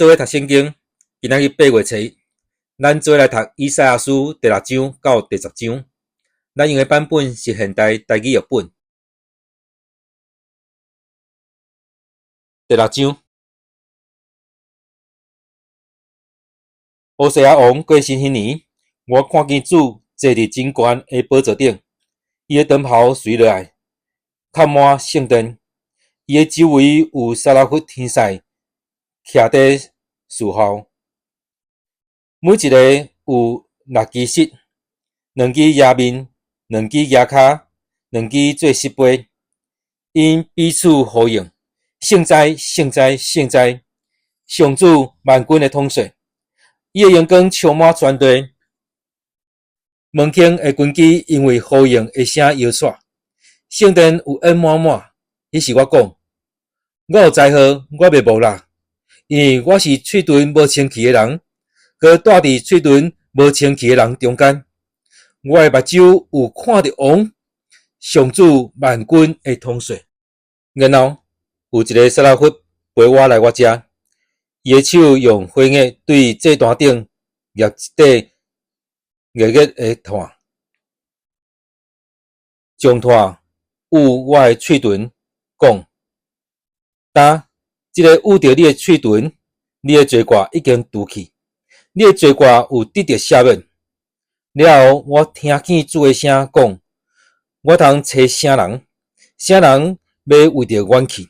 做伙讀聖經，今仔日8月初一，咱做伙來讀以賽亞書第六章到第10章。咱用的版本是現代台語譯本。第六章，烏西亞王過身彼年，我看見主坐佇真懸的寶座頂，伊的長袍垂落來，覆滿聖殿。伊的周圍有撒拉弗天使徛佇侍候，每一个有六支翼，兩支遮面，兩支舉跤，兩支做翼飛。𪜶彼此呼應：聖哉，聖哉，聖哉！上主萬軍的統帥，伊的榮光充滿全地。門框的根基因為呼應的聲搖掣，聖殿有煙滿滿。彼時我講：我有災禍，我袂無啦，因為我是喙唇無清氣的人，閣住佇喙唇無清氣的人中間。我的目睭有看著王，上主萬軍的統帥。然後有一个撒拉弗陪我來我遮，伊的手用火鐲對祭壇頂捏一塊熱熱的炭，將炭捂我的喙唇，講：今，這个捂著你的喙唇，你的罪過已經除去，你的罪過有得著赦免。了後，我聽見主的聲講：我通揣啥人？啥人欲為著阮去？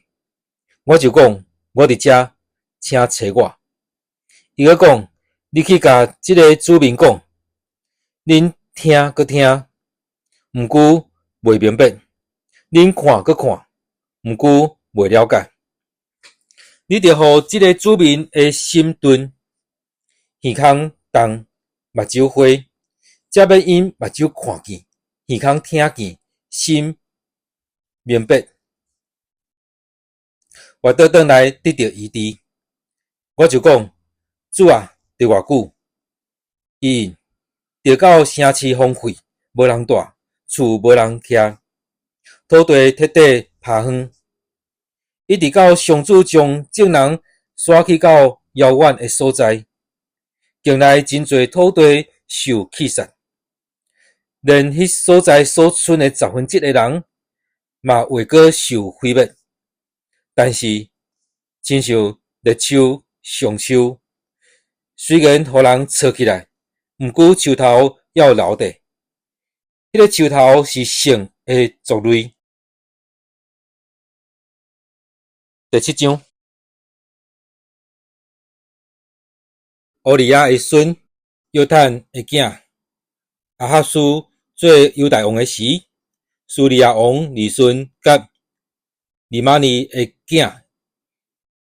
我就講：我佇遮，請差我。伊閣講：你去共這个子民講，恁聽閣聽，毋過袂明白；恁看閣看，毋過袂了解。你著予這个子民的心鈍，耳孔重，目睭花，才欲𪜶目睭看見，耳孔聽見，心明白，會倒轉來得著醫治。我就講：主啊，著偌久？伊應：直到城市荒廢，無人蹛，厝無人徛，土地徹底拋荒，一直到上主將眾人徙去到遙遠的所在，境內真濟土地受棄殺，連彼所在所賰的1/10的人，嘛會閣受毀滅。但是，親像栗樹、橡樹，雖然予人鋤起來，毋過樹頭猶留著。彼个樹頭是聖的族類。第七章，烏利亞的孫約坦的囝亞哈斯做猶大王的時，敘利亞王利汛佮利瑪利的囝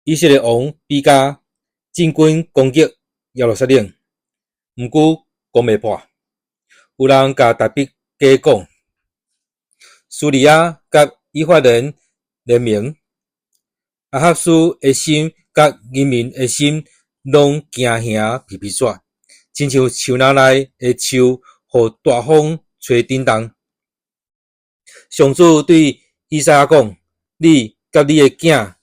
以色列王比加進軍攻擊耶路撒冷，毋過攻袂破。有人共大比加講，敘利亞佮以法蓮聯盟。亞哈斯的心佮人民的心攏驚嚇皮皮掣，親像樹林內的樹，予大風吹振動。上主對以賽亞講：你佮你的囝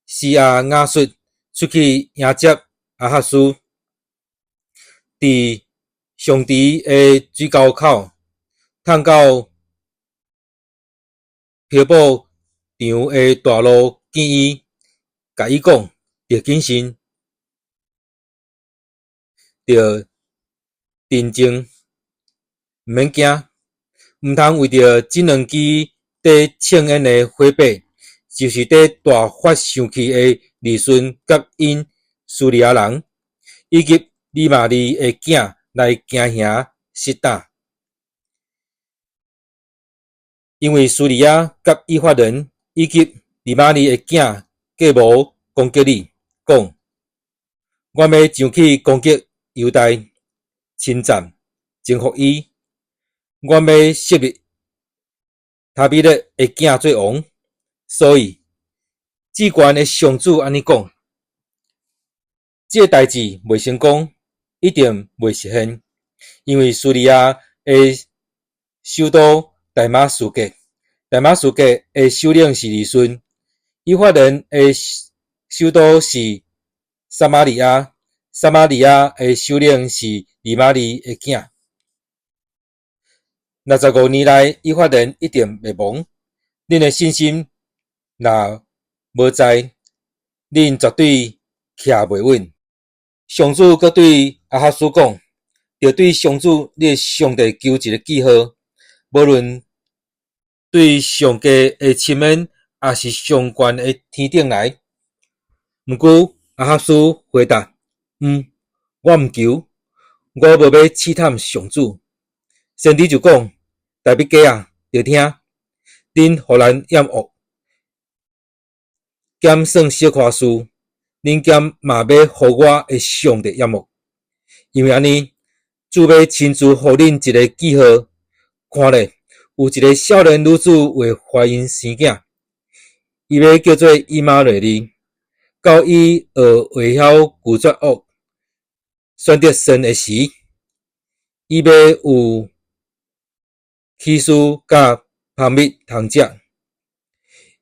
洗亞雅述出去迎接亞哈斯，佇上池的水溝口，探到漂布場的大路見伊，共伊講：著謹慎，著鎮靜，毋免驚，毋通為著這兩支佇衝煙的火把，就是佇大發生氣的利汛佮𪜶敘利亞人，以及利瑪利的囝來驚嚇失膽。因為敘利亞佮以法蓮以及利瑪利的囝計謀攻擊你，講：阮欲上去攻擊猶大，侵佔征服伊。阮欲設立塔比勒的囝做王。所以，至懸的上主按呢講：這个代誌袂成功，一定袂實現，因為敘利亞的首都大馬士革，大馬士革的首領是利汛，以法蓮的首都是撒瑪利亞，撒瑪利亞的首領是利瑪利的囝。65年內，以法蓮一定滅亡。恁的信心若無在，恁絕對徛袂穩。上主閣對亞哈斯講：著對上主你的上帝求一个記號，無論對上低的深淵，抑是上懸的天頂來。毋過亞哈斯回答：毋，我毋求，我無欲試探上主。先知就講：大比家啊，著聽，恁予人厭惡，敢算小可事，恁敢嘛欲予我的上帝厭惡？因為按呢，主欲親自予恁一个記號，看咧，有一个少年女子會懷孕生囝，伊欲叫做以馬內利。到伊學會曉拒絕惡，選擇善的時，伊欲有起司佮蜂蜜通食。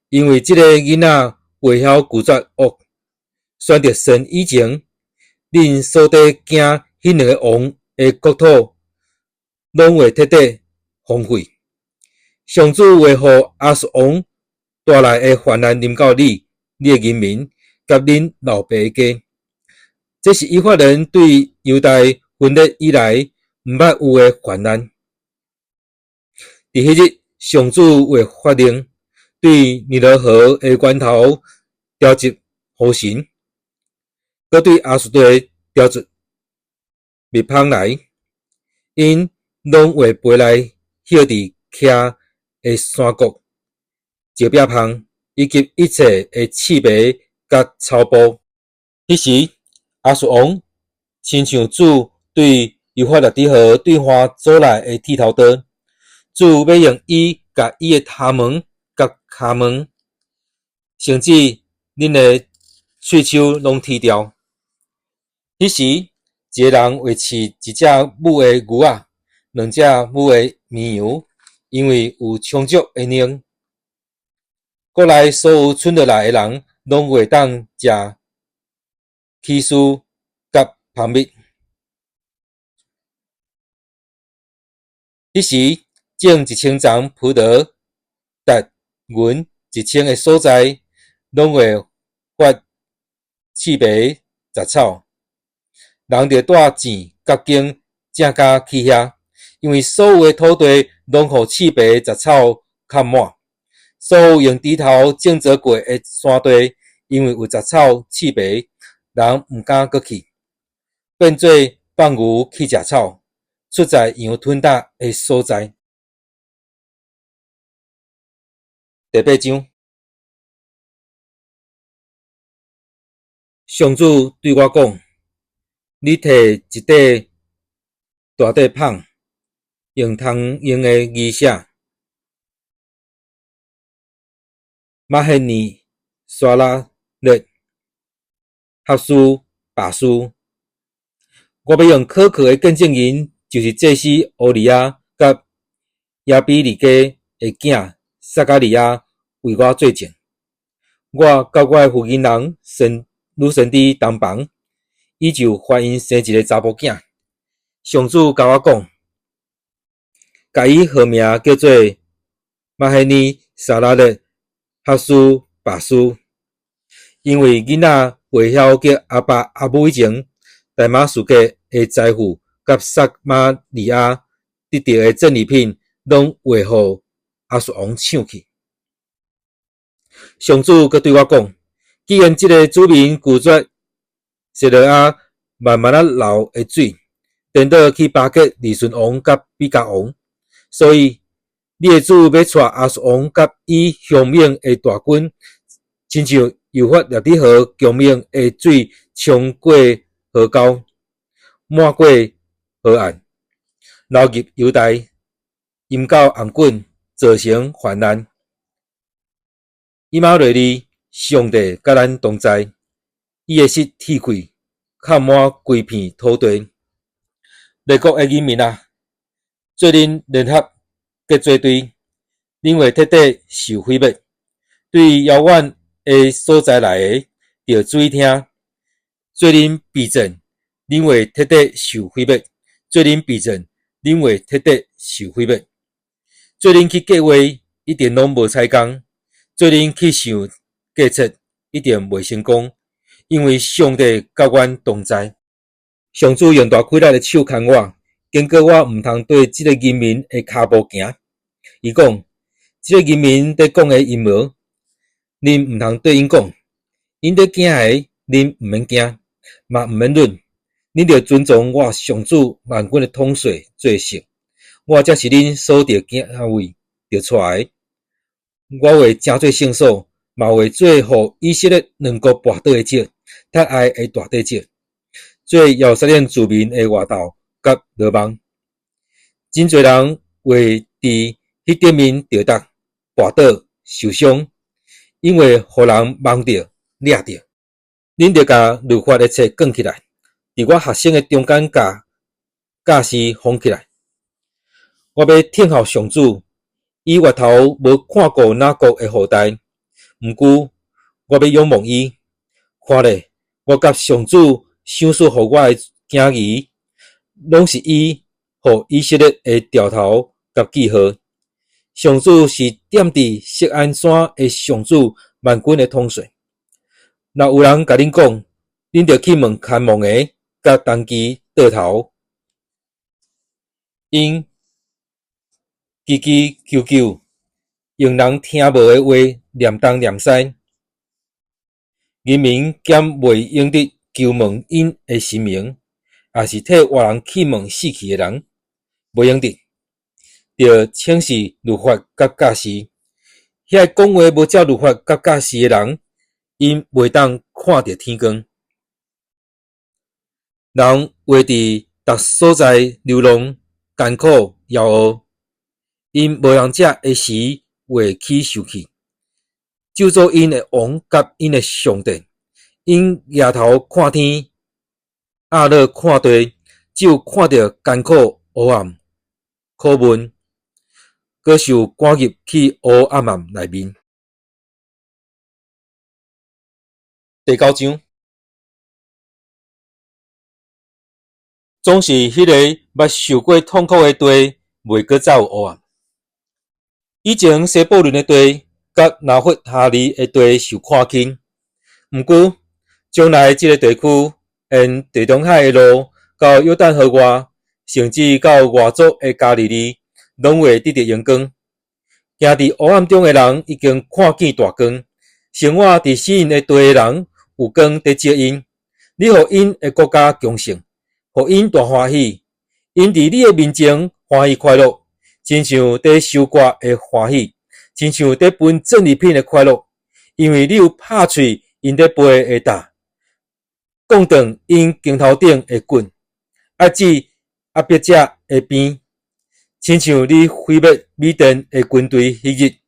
因為這个囡仔袂曉拒絕惡，選擇善以前，恁所綴行彼兩个王的國土，攏會徹底荒廢。上主會予亞述王帶來的患難臨到你、你的人民佮恁老爸的家。這是以法蓮對猶大分裂以來毋捌有的患難。佇彼日，上主會發令，對尼羅河的源頭調集雨神，閣對亞述地調集蜜蜂來，𪜶攏會飛來歇佇徛的山谷、石壁縫，以及一切的刺蝟佮草埔。彼時，亞述王親像主對幼發拉底河對岸走來的剃頭刀，主欲用伊共伊的頭毛佮跤毛，甚至恁的喙鬚攏剃掉。彼時，一个人會飼一隻母的牛仔，兩隻母的綿羊，因為有充足的奶。國內所有賰落來的人，攏會當食起司佮蜂蜜。彼時，種1000叢葡萄，值銀1000的所在，攏會發刺蝟雜草。人著帶糋佮弓正甲去遐，因為所有的土地攏予刺蝟雜草崁滿。所有用鋤頭種植過的山地，因為有雜草刺蝟，人毋敢閣去，變做放牛去食草，出在羊吞膽的所在。第八章，上主對我講：你提一塊大塊蚌，用通用的字寫：瑪赫爾沙拉列哈斯巴斯。我欲用可靠的見證人，就是祭司烏利亞佮耶比里基的囝撒迦利亞為我做證。我佮我的負責人先女先知同房，伊就懷孕生一个查埔囝。上主共我講，共伊號名叫做瑪赫爾沙拉列哈斯巴斯，因為囡仔袂曉叫阿爸阿母以前，大馬士革的財富佮撒瑪利亞得著的戰利品，攏會予亞述王搶去。上主閣對我講：既然這个子民拒絕西羅亞慢慢仔流的水，顛倒去巴結利汛王佮比加王，所以你的主欲帶亞述王佮伊兇猛的大軍，親像幼發拉底河強猛的水衝過河溝，漫過河岸，流入猶大，淹到紅滾，造成患難。以馬內利，上帝佮咱同在，伊的膝鐵開，崁滿規片土地。列國的人民啊，做恁聯合結做隊，恁會徹底受毀滅。對遙遠的所在來的，著注意聽。做恁備戰，恁會徹底受毀滅；做恁備戰，恁會徹底受毀滅。做恁去計劃，一定攏無彩工；做恁去想計策，一定袂成功，因為上帝佮阮同在。上主用大氣力的手牽我，警告我毋通綴這个人民的跤步行。伊講：這个人民佇講的陰謀，恁毋通對𪜶講；𪜶佇驚的，恁毋免驚，嘛毋免忍。恁著遵從我上主萬軍的統帥做事，我才是恁所著敬畏、著帶的。我會成做聖所，嘛會做予以色列兩國跋倒的石，踢愛的大塊石，做耶路撒冷子民的活豆佮羅網。真濟人會佇彼頂面著觸、跋倒、受傷，𪜶會予人摸著、掠著。恁著共律法的冊卷起來，佇我學生的中間共教師封起來。我欲聽候上主，伊越頭無看顧哪國的後代，毋過我欲仰望伊。看咧，我佮上主賞賜予我的囝兒，攏是伊予以色列的兆頭佮記號。上主是踮佇錫安山的上主萬軍的統帥。若有人共恁講，恁著去問牽夢的佮當機倒頭，𪜶吱吱究究，用人聽無的話念東念西。人民敢袂用得求問𪜶的神明，抑是替活人去問死去的人，袂用得。著請示律法佮教示，遐个講話無照律法佮教示的人，𪜶袂當看著天光。人會佇逐所在流浪、艱苦、枵餓，𪜶無通食的時會起受氣，咒詛𪜶的王佮𪜶的上帝。𪜶舉頭看天，壓落看地，只有看著艱苦、黑暗、苦悶，閣受趕入去烏暗暗內面。第九章，總是彼个捌受過痛苦的地，袂閣再有黑暗。以前西布倫的地，佮拿弗他利的地受看輕，毋過將來這个地區，沿地中海的路到約旦河外，甚至到外族的加利利，攏會得著榮光。行佇黑暗中的人已經看見大光，生活佇死蔭的地的人有光佇照𪜶。你予𪜶的國家強盛，予𪜶大歡喜，𪜶佇你的面前歡喜快樂，親像佇收割的歡喜，親像佇分戰利品的快樂。因為你有拍碎𪜶佇背的擔，摃斷𪜶肩頭頂的棍，遏止壓迫者的鞭，親像你毀滅米甸的軍隊彼日，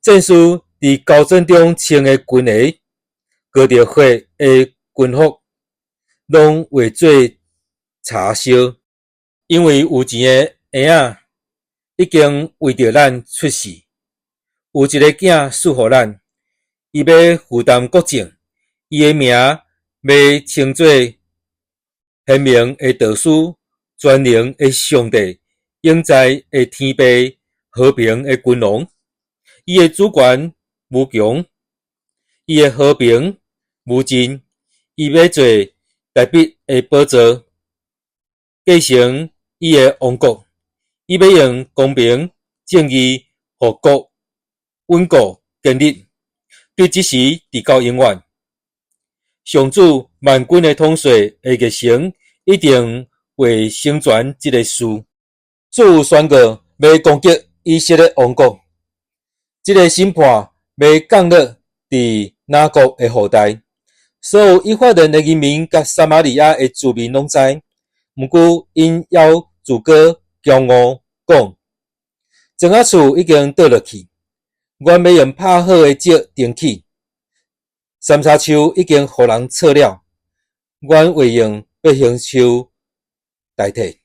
戰士佇交戰中穿的軍鞋，裹著血的軍服，攏化做柴燒。因為有一个嬰仔已經為著咱出世，有一个囝賜予咱，伊欲負擔國政，伊的名欲稱做賢明的導師、全能的上帝、永在的天父、和平的君王。伊的主權無窮，伊的和平無盡。伊欲坐大衛的寶座，繼承伊的王國。伊欲用公平正義，予國穩固堅立，對這時直到永遠。上主萬軍的統帥的熱誠一定會成全這个事。主有宣告，欲攻擊以色列王國，這个審判欲降落佇雅各的後代。所有以法蓮的人民佮撒瑪利亞的子民攏知，毋過𪜶猶自高驕傲，講：莊仔厝已經倒落去，阮欲用拍好的石釘起；三叉樹已經予人鑿了，阮會用八杏樹代替。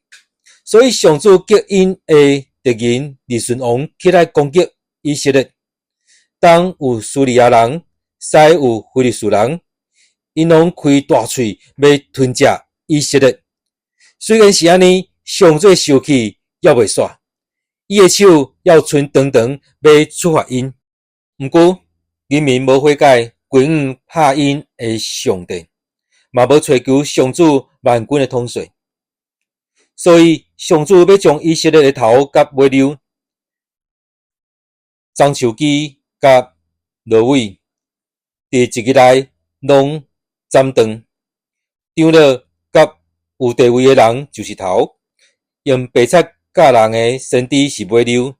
所以上主叫𪜶的敵人利汛王起來攻擊以色列。東有敘利亞人，西有非利士人，𪜶 𪜶攏開大喙欲吞食以色列。雖然是按呢，上主受氣猶未煞，伊的手猶伸長長欲處罰𪜶。毋過人民無悔改，歸向拍𪜶的上帝，嘛無揣求上主萬軍的統帥。所以上主欲將以色列的頭佮尾溜，樟樹枝佮蘆葦，佇一日內攏斬斷。長老佮有地位的人就是頭，用白賊教人的先知是尾溜。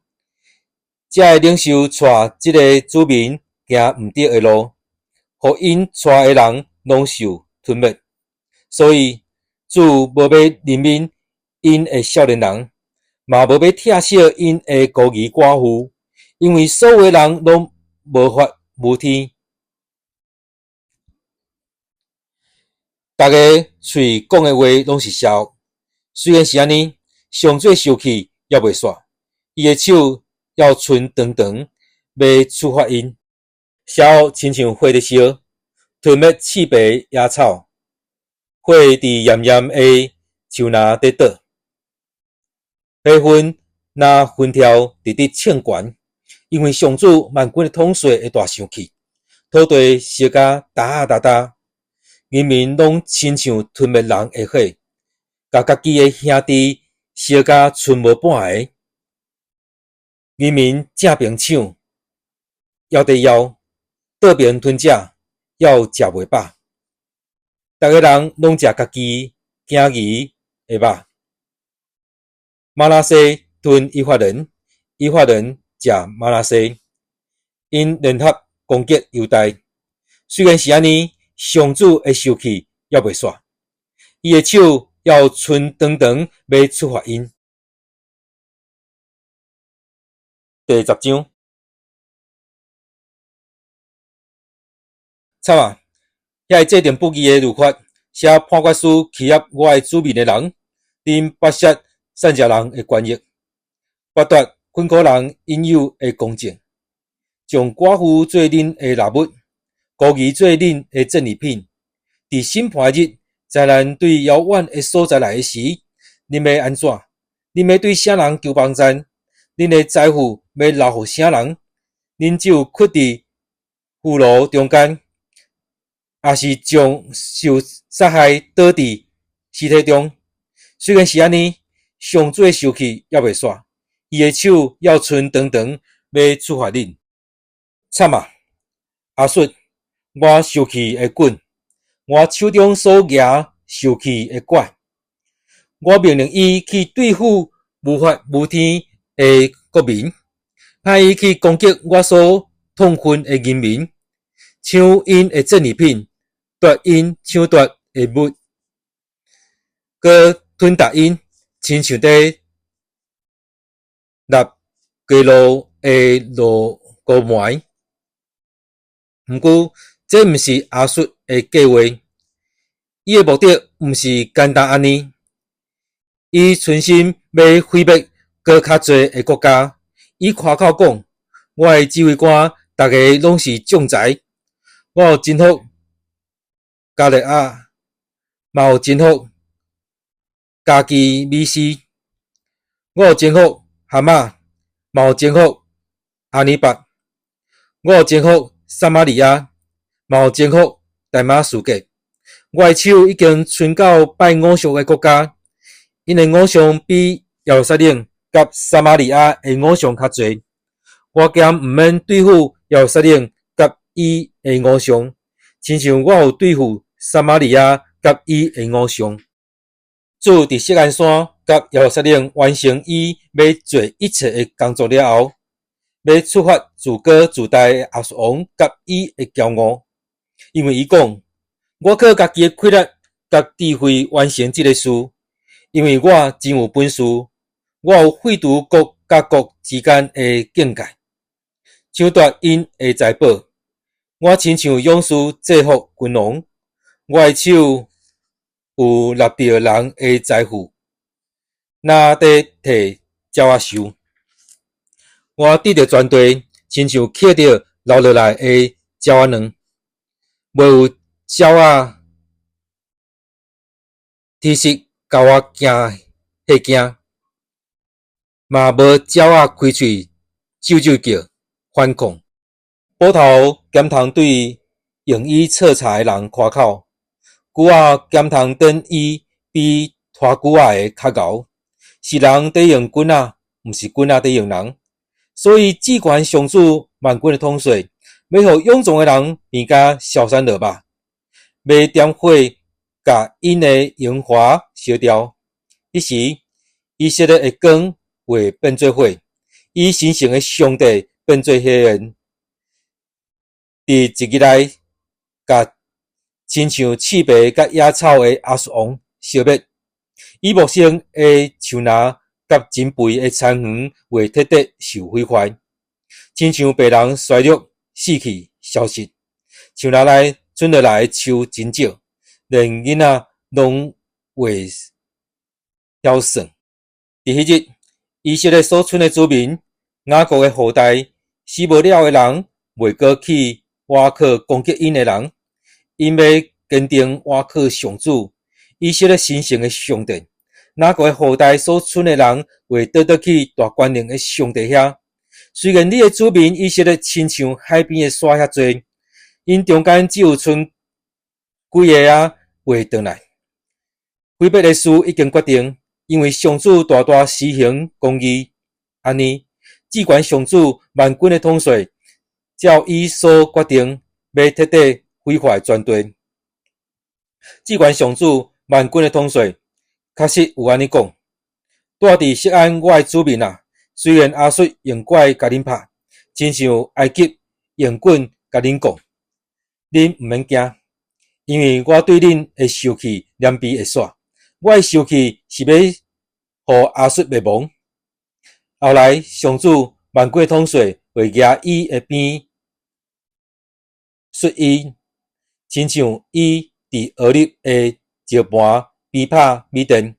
遮的領袖帶這个子民行毋著的路，予𪜶帶的人攏受吞滅。所以主無欲憐憫𪜶的少年人，嘛無欲疼惜𪜶的孤兒寡婦，因為所有的人攏無法無天。逐个喙講的話攏是邪惡。雖然是按呢，上主受氣猶未煞，伊的手猶伸長長，欲處罰𪜶。邪惡親像火咧燒，吞滅刺白野草，火佇炎炎的樹林底倒，火焚若焚柱直直衝懸，因為上主萬軍的統帥會大生氣，土地燒甲焦焦焦，人民攏親像吞滅人的火，共家己的兄弟燒甲賰無半个。人民正爿搶，猶佇枵；倒爿吞食，猶食袂飽。逐个人攏食家己囝兒的肉。瑪拿西吞以法蓮，以法蓮食瑪拿西，𪜶聯合攻擊猶大。雖然是按呢，上主的受氣猶未煞，伊的手猶伸長長，欲處罰𪜶。第10章，慘啊！遐个制定不義的律法，寫判決書欺壓我的子民的人，恁剝削散食人的權益，剝奪困苦人應有的公正，將寡婦做恁的獵物，孤兒做恁的戰利品。佇審判日，災難對遙遠的所在來的時，恁欲按怎？恁欲對啥人求幫贊？恁的財富欲留予啥人？恁酒屈佇俘虜中間，抑是將受殺害倒佇屍體中？雖然是按呢，上主的受氣猶未煞，伊的手猶伸長長，欲處罰恁。慘啊！亞述，我受氣的棍，我手中所舉受氣的拐，我命令伊去對付無法無天的國民，派伊去攻擊我所痛恨的人民，搶𪜶的戰利品，奪𪜶搶奪的物，閣吞噬𪜶，親像佇擸街路的路膏糜。毋過，這毋是亞述的計劃，伊的目的毋是簡單按呢，伊存心欲毀滅閣較濟的國家。伊誇口講：我的指揮官，逐个攏是將才，我有征服迦勒底，嘛有征服迦基米施，我有征服哈馬，嘛有征服亞尼拔，我有征服撒瑪利亞，嘛有征服大馬士革。我的手已經伸到拜偶像的國家，𪜶的偶像比耶路撒冷佮撒瑪利亞的偶像較濟。我敢毋免對付耶路撒冷佮伊的偶像，親像我有對付撒瑪利亞佮伊的偶像。主佇錫安山佮耶路撒冷完成伊欲做一切的工作了後，欲處罰自高自大的亞述王佮伊的驕傲，因為伊講：我靠家己的氣力佮智慧完成這个事，因為我真有本事，我有廢除國佮國之間的境界，搶奪𪜶的財寶。我親像勇士制服君王，我的手有擸著人的財富，若佇提鳥仔收。我得著全地，親像抾著留落來的鳥仔卵，袂有鳥仔天實共我驚嚇驚，嘛無鳥仔開喙啾啾叫反抗。斧頭鹹蟲對用伊挫柴的人誇口，龜仔鹹蟲等伊比拖龜仔的較𠢕，是人佇用棍仔，毋是棍仔佇用人。所以至懸上主萬軍的統帥，欲予勇壯的人變甲消散落肉，欲點火共𪜶的榮華燒掉。彼時，以色列的光會變做火，伊神聖的上帝變做火焰，佇一日內，共親像刺柏佮野草的亞述王燒滅。伊茂盛的樹林佮珍肥的田園會徹底受毀壞，親像別人衰弱、死去、消失。樹林內剩落來的樹真少，連囡仔攏會曉算。佇彼日，以色列所剩的子民，雅各的後代，死無了的人，袂閣去倚靠攻擊𪜶的人，𪜶欲堅定倚靠上主，以色列神聖的上帝。雅各的後代所剩的人，會倒轉去大權能的上帝遐。雖然你的子民以色列親像海邊的沙遐濟，𪜶中間只有賰幾个仔會轉來。毀滅的事已經決定，因為上主大大施行公義。按呢，至懸上主萬軍的統帥，照伊所決定，欲徹底毀壞全地。至懸上主萬軍的統帥，確實有按呢講：住佇錫安我的子民啊，雖然亞述用拐共恁拍，親像埃及用棍共恁摃，恁毋免驚，因為我對恁的受氣連鞭會煞。我的受氣是欲予亞述滅亡。後來上主萬軍的統帥會舉伊的鞭摔伊，親像伊佇俄立的石磐邊拍米甸。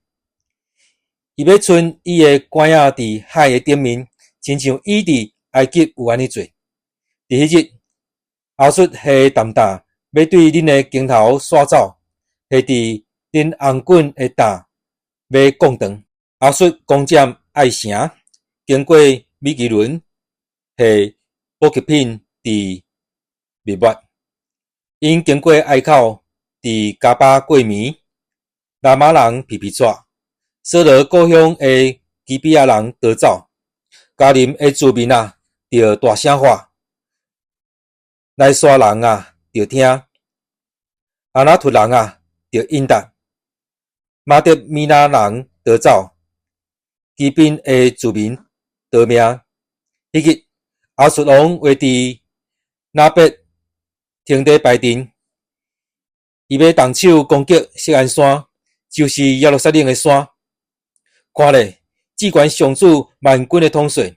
伊欲伸伊的拐仔佇海的頂面，親像伊佇埃及有按呢做。佇彼日，亞述下重擔，欲對恁的肩頭徙走，下佇恁頷頸的擔欲降斷。亞述攻佔艾城，經過米吉崙，下補給品佇密抹。𪜶經過隘口，佇迦巴過暝，拉瑪人皮皮掣。掃羅故鄉的基比亞人逃走，迦林的住民啊，著大聲喊；萊沙人啊，著聽；亞拿突人啊，著應答。瑪德米拿人逃走，基賓的住民逃命。彼日，亞述王會佇拿別停佇排陣，伊欲動手攻擊錫安山，就是耶路撒冷的山。看咧，至懸上主萬軍的統帥，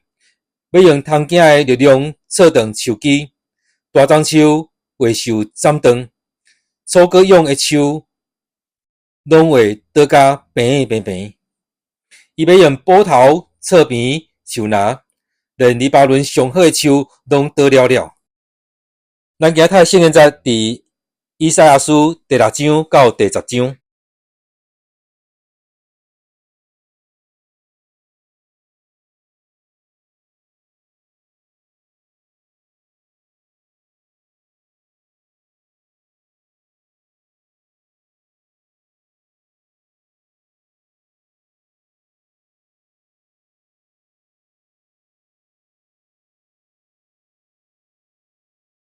欲用蟲囝的力量挫斷樹枝，大樟樹會受斬斷，草果養的樹攏會倒甲平平平。伊欲用斧頭挫平樹林，連黎巴嫩上好的樹攏倒了了。咱今仔讀的聖經節佇以賽亞書第六章到第十章。